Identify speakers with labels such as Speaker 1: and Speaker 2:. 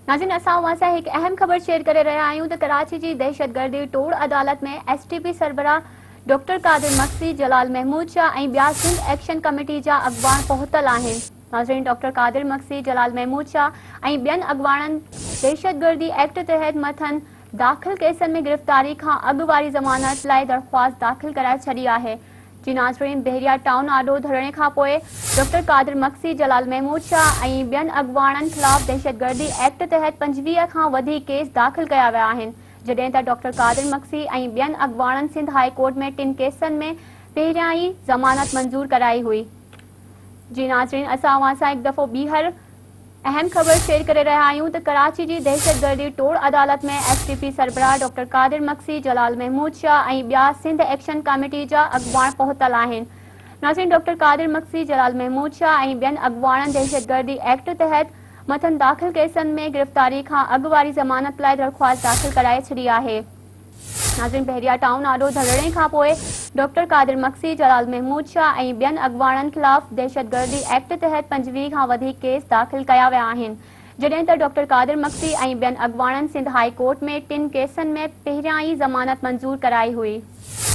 Speaker 1: ناظرين اسان اوهان سان هڪ اهم خبر شيئر ڪري رهيا آهيون ته ڪراچي جي دهشتگردي ٽوڙ عدالت ۾ ايس ٽي پي سربراهه ڊاڪٽر قادر مگسي، جلال محمود شاهه ۽ ٻيا سنڌ ايڪشن ڪميٽي جا اڳواڻ پهتل آهن. ناظرين ڊاڪٽر قادر مگسي، جلال محمود شاهه ۽ ٻين اڳواڻن دهشتگردي ايڪٽ تحت مٿن داخل ڪيسن ۾ گرفتاري کان اڳ واري ضمانت لاء درخواست داخل ڪرائي ڇڏي آهي. جي ناظرين بحريا ٽائون آڏو ڌرڻي کانپوء ڊاڪٽر قادر مگسي، جلال محمود شاهه ۽ ٻين اڳواڻن خلاف دهشتگردي ايڪٽ تحت 25 کان وڌيڪ ڪيس داخل ڪيا ويا آهن، جڏهن ته ڊاڪٽر قادر مگسي ۽ ٻين اڳواڻن سنڌ هاء ڪورٽ ۾ ٽن ڪيسن ۾ پهريان ئي ضمانت منظور ڪرائي هئي. جي ناظرين اسان اوهان سان هڪ دفعو ٻيهر اهم خبر شيئر ڪري رهيا آهيون ته ڪراچي جي دهشتگردي ٽوڙ عدالت ۾ ايس ٽي پي سربراهه ڊاڪٽر قادر مگسي، جلال محمود شاهه ۽ ٻيا سنڌ ايڪشن ڪاميٽي جا اڳواڻ پهتل آهن. ناظرين ڊاڪٽر قادر مگسي، جلال محمود شاهه ۽ ٻين اڳواڻن دهشتگردي ايڪٽ تحت مٿن داخل ڪيسن ۾ گرفتاري کان اڳ واري ضمانت لاء درخواست داخل ڪرائي ڇڏي آهي. ناظرين بحريا ٽائون آڏو ڌرڻي کانپوء ڊاڪٽر قادر مگسي، جلال محمود شاهه ۽ ٻين اڳواڻن خلاف دهشتگردي ايڪٽ تحت 25 کان وڌيڪ ڪيس داخل ڪيا ويا آهن، جڏهن ته ڊاڪٽر قادر مگسي ۽ ٻين اڳواڻن سنڌ هاء ڪورٽ ۾ ٽن ڪيسن ۾ پهريان ئي ضمانت منظور ڪرائي هئي.